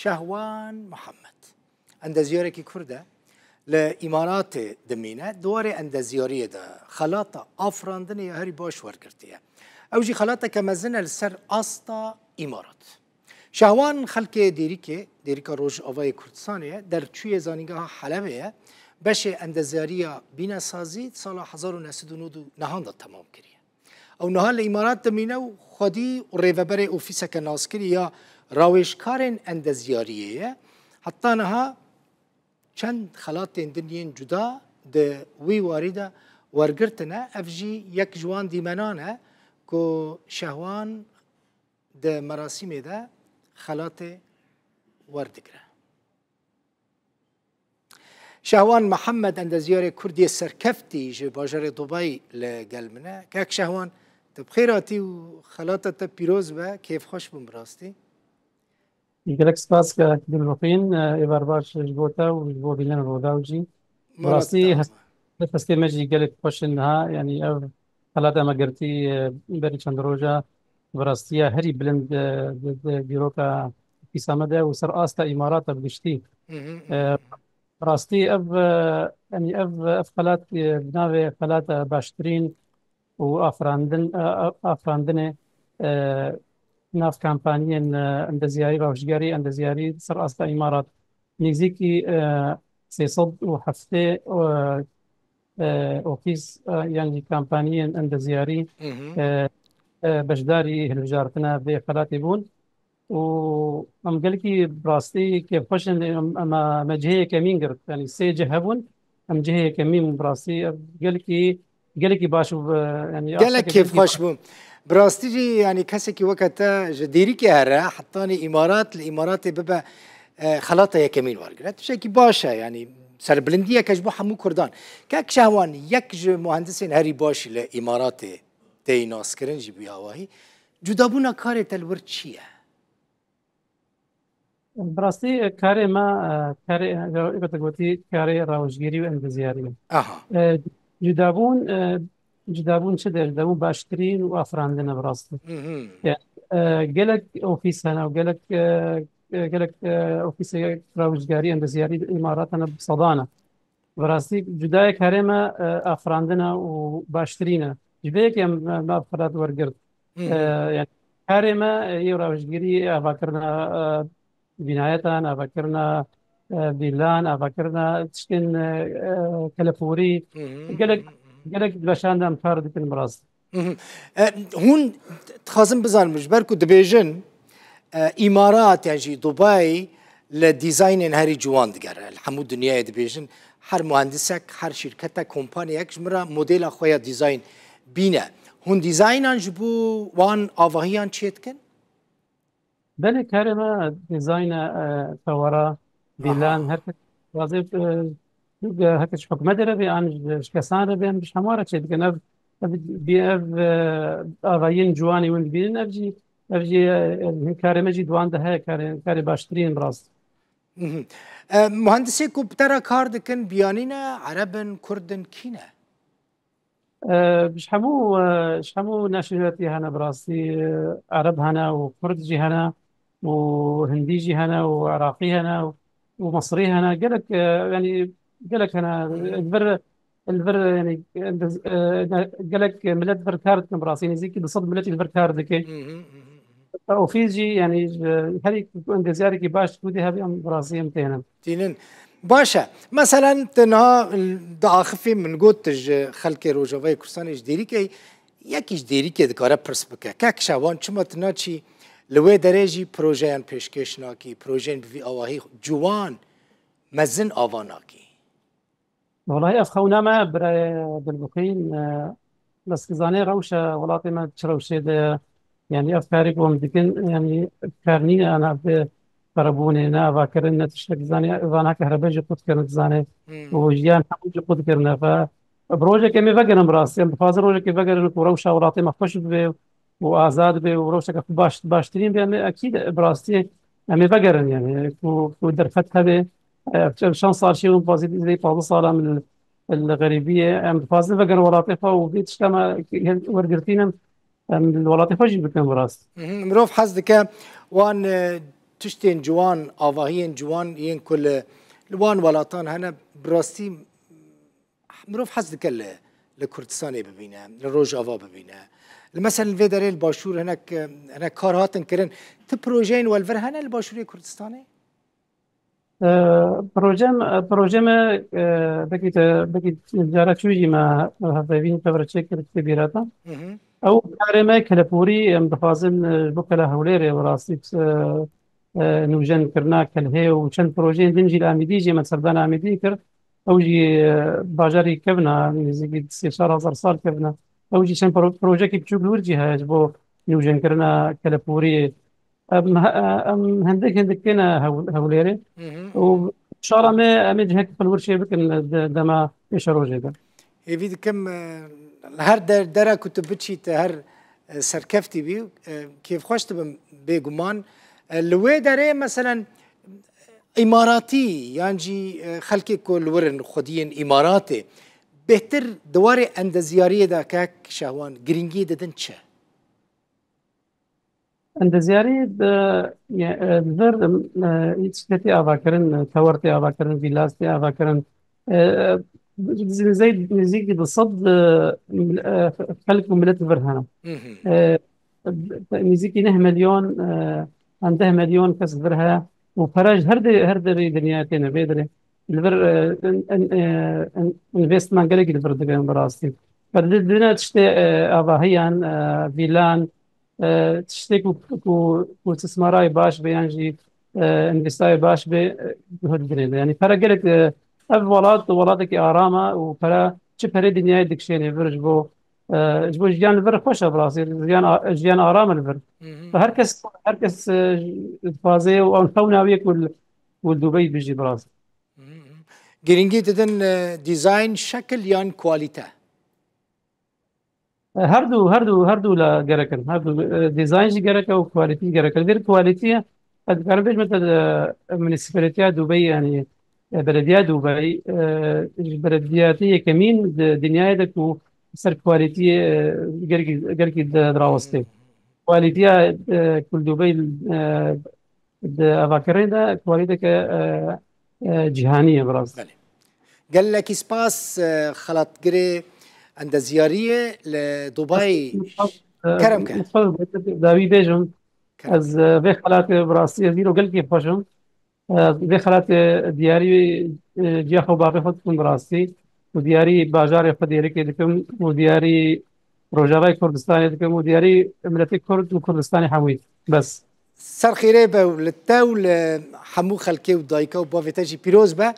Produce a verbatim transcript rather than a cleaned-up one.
Şehwan Muhammed. Endezyarekî Kurd e. Li Îmaratê dimîne. Di warê endezyariyê de xelata afirandinê ya herî baş wergirtiye. Ew jî xelateke mezin e li ser asta Îmarat. Şehwan xelkê Dêrikê, Dêrika Rojavayê Kurdistanê ye, derçûyê Zanîngeha Helebê ye. Beşê endezyariya bînesazî di sala hezar û neh sed û nod û nehan de temam kiriye. Ew niha li Îmarat dimîne û xwedî û rêveberê ofîseke naskirî ya rawêjkarên endezyariyê ye. Heta niha çend xelatên din yên cuda di wî warî de wergirtine. Ev jî yek ji wan dîmenan e ku Şehwan di merasîmê de xelatê werdigire. Şehwan Mihemed, endezyarê Kurd yê serkeftî ji bajarê Dubayî li gel min e. Kek Şehwan, tu bi xêr hatî û xelata te pîroz be, kêfxweş bûm bi rastî. Gelek spas, gelek Dilbixwîn, êvar baş ji bo te û ji bo bînerên Rûdaw jî. Bi Mara rastî te hest-, hestê me jî gelek xweş in niha, yanî ev xelata me girtî, e, berî çend roja, bi rastî ya herî bilind, e, di, di dîroka ofîsa me de û ser asta Îmarata bi giştî. Hı hı, hı E, hı. Bi rastî ev, e, yanî ev, ev xelat, e, bi navê xelata baştirîn û afirandin, e, e, afirandinê, e, nav kampaniyên, e, endeziyarî, rawiştgerî endeziyarî ser asta Îmarat nêzîkî, e, sê sed û heftê, e, e, ofîs, e, yan jî kampaniyên endeziyarî, Hı hı. e, e, beşdarî hilbijartina vê xelatê bûn. Û em gelekî bi rastî kêfxweş in, em, em, me cihê yekemîn girt. Yanî sê cih hebûn, em cihê yekemîn bi rastî, ev gelekî, gelekî baş û, e, yanî Gelek asteke gelekî kêfxweş baş. bû. Bi rastî jî, yanî kesekî weke te ji Dêrikê here, hetanî Îmarat, li Îmaratê bibe, e, xelata yekemîn wergire. Tiştekî baş e, yanî serbilindiyeke ji bo hemû Kurdan. Kek Şehwan, yek ji muhendisên herî baş li Îmaratê tê naskirin jî bi awahî. Cudabûna karê te li wir çi ye? Bi rastî, e, karê me, e, karê, e, weke te gotî, karê rawiştgirî û endeziyarî ye. Aha. E, cudabûn, e, cudabûn çi de? Cudabûn baştirîn û afirandin e bi rastî. Hı hı. Yani, e, gelek ofîs hene û gelek, e, e, gelek, e, ofîsê rawiştgarî, endeziyarî di Îmarat hene bi sedan e. Bi rastî cudayê karê me, e, afirandin e û baştirîn e. Ji vê yekê em, me, me ev xelat wergirt. Hı hı. E, yani karê me, e, yê rawiştgirî, avakirina, e, vînayetan, avakirina, e, vîlan, avakirina tiştên, e, e, keleporî. Hı hı, Gelek, hı hı. gelek beşan de em kar dikin bi rastî. Hı hı. E, hûn dixwazin bizanin, ji ber ku dibêjin, e, Îmarat yan jî Dubai li dîzaynên herî ciwan digere. Li hemû dinyayê dibêjin, her muhendisek, her şîrketek, kompaniyek ji min re modela xwe ya dîzayn bîne. Hûn dîzaynan ji bo wan avahiyan çêdikin? Belê, karê me dîzayne, e, tewera, Aha. vîlan, her kes razê, e, e, her kes ji hikûmetê re bê, an ji, ji kesan re bê, em ji hemû re çêdikin. Ev, ev, bî-, ev, e, avayiyên ciwanê hûn dibînin, ev jî, ev jî, e, karê me jî di wan de heye, karê, karê baştirîn rast. Mhm. E, muhendisê ku bi te re kar dikin, biyanî ne, Ereb in, Kurd in, kî ne? E, ji hemû, e, ji hemû nasyonalîtiyê hene bi rastî, e, Ereb hene û Kurd jî hene û Hindî jî hene û Iraqî hene û, û Misrî hene. Gelek, e, yanî gelek hene. Hı hı. Li vir, li vir, yanî, e, ne, gelek milet vir kar dikin bi rastî. Nêzîkî du sed miletî li vir kar dike. Hı hı, hı hı, hı hı. Ofîs jî, yanî, ji herî endezyarekî baş Kurdî hebe em bi rastî em tênin. Tînin. Baş e. Meselen, tu niha di axifê min got, tu ji xelkê Rojavayê Kurdistanê ji Dêrikê, yekî ji Dêrikê dikare pirs bike. Kek Şawan, çima tu naçî li wê derê jî projeyan pêşkêş nakî, projeyên bi vî awahî ciwan, mezin ava nakî? Welahi ev xewna me, birayê Dilbixwîn, e, bes dizanê rewşa welatê me çi rewşê de ye. Yanî ev karê ku em dikin, yanî kar nîne, ana bi xerabûnê, ne avakirin, ne tiştek dizanê, vana kehrebe jî qut kirin dizanê. Hmm. Û jiyan hemû jî qut kirine. Ve bi rojekê em ê vegerin bi rastî. Em dixwazin rojekê vegerin ku rewşa welatê me xweş bibe û azad be û rewşeke xwe baş, baştirîn be, em ê ekîd bi rastî em ê vegerin, yanî ku, ku derfet hebe. E, çend, çend sal çê hûn pazî, vê pazdeh sala min li, li xerîbiyê, em dixwazin vegerin welatê xwe û vê tişta me wergirtînin, em li welatê xwe jî bikin bi rast. Mhm, mirov hez dike wan, e, Tiştên ciwan, avahiyên ciwan yên ku li, li wan welatan hene, bi rastî mirov hez dike li, li Kurdistanê bibîne, li Rojava bibîne. Li, mesela, li vê derê li Başûr hinek, hinek kar hatin kirin. Ti projeyên we li vir hene li Başûrê Kurdistanê? E, proje, proje me, e, belkî te, belkî cara çû jî me hevdevîn tevre çêkir tê bîra te. Hı hı. Ew karê me kelepûrî, em dixwazin, e, ji bo kela Hewlêrê bi rastî, e, e, nûjen kirina kelhê û çend projeyên din jî li Amîdî jî me serdana Amîdî kir. Ew jî, e, bajarî kevna, nêzîkî sê çar hezar sal kevna. Ew jî çend pro-, projekî biçûk li wir jî heye ji bo nûjen kirina kelepûrî. Em, em hindik hindik têne Hew-, Hewlêrê. Hı hı. Û şara me, em ê cihekî xwe li wir çê bikin di dema pêşerojê de. Hêvî dikim, e, li her der-, dera ku tu biçî, te her, e, serkeftî bî, e, kêfxweş dibim bêguman. E, li wê derê, meselen, îmaratî yan jî, e, xelkê ku li wir in, xwediyên îmaratê, bêhtir di warê endezyariyê de, kek Şehwan, girîngiyê didin çi? Endezyarî di, e, li vir, e, tiştê tê avakirin, e, tewr tê avakirin, vîlas tê avakirin. E, nizey-, nizîkî du sed, e, mil-, e, xelk û milet li vir hene. Hı hı. E, nizîkî neh milyon, e, an deh milyon kes li vir heye. Û pere ji her de-, her derê dinyayê têne vê derê. Li vir, e, in-, in-, e, in-, investment gelekî li vir dikin bi rastî. Pere di-, dine tiştê, e, avahiyan, e, vîlan, e, tiştê ku, ku, ku istismarayê baş be yan jî, e, învestayê baş be, e, guh digirê. Yanî pere gelek, e, ev welat, welatekî aram e û pere, çi perê dinyayê dikişênê vir ji bo, e, ji bo jiyan li vir xweş e bi rastî. Jiyan a-, jiyan aram e li vir. Hı hı. Her kes, her kes, e, dixwaze û ew xewna wê ku li, ku li Dubey bijî bi rastî. Hı hı. Girîngî didin, e, dîzayn, şekil yan kualîte? Her du, her du, her du la gerek in. Her du, e, dizayn jî gerek e û kualîtî jî gerek e. Li vir kualîtî ye, ez dikarim bêjim te, e, munisîpalîteya Dubey, yanî, e, belediya Dubey, e, ji belediyatê yekemîn di dinyayê de ku ser kualîtî, e, gelkî, gelkî di, dirawestê. Kualîtiya, e, ku li Dubey, e, di avakirinê de kualîteke, e, e, cîhanî ye bi rastî. Belê. Gelekî spas, e, xelatgirê endezyariyê li Dubayê. E, kerem ke. Dawî bêjim. Kerem. Ez, e, vê xelatê bi rastî ez îro gelkî xweş im. E, vê xelatê diyarî, e, ciya xwe û bavê xwe dikim bi rastî. Û diyarî bajarê xwe Dêrikê dikim û diyarî Rojavayê Kurdistanê dikim û diyarî miletê Kurd û Kurdistanê hemûyî. Bes. Ser xêrê be û li te û li hemû xelkê û dayika û bavê te jî pîroz be.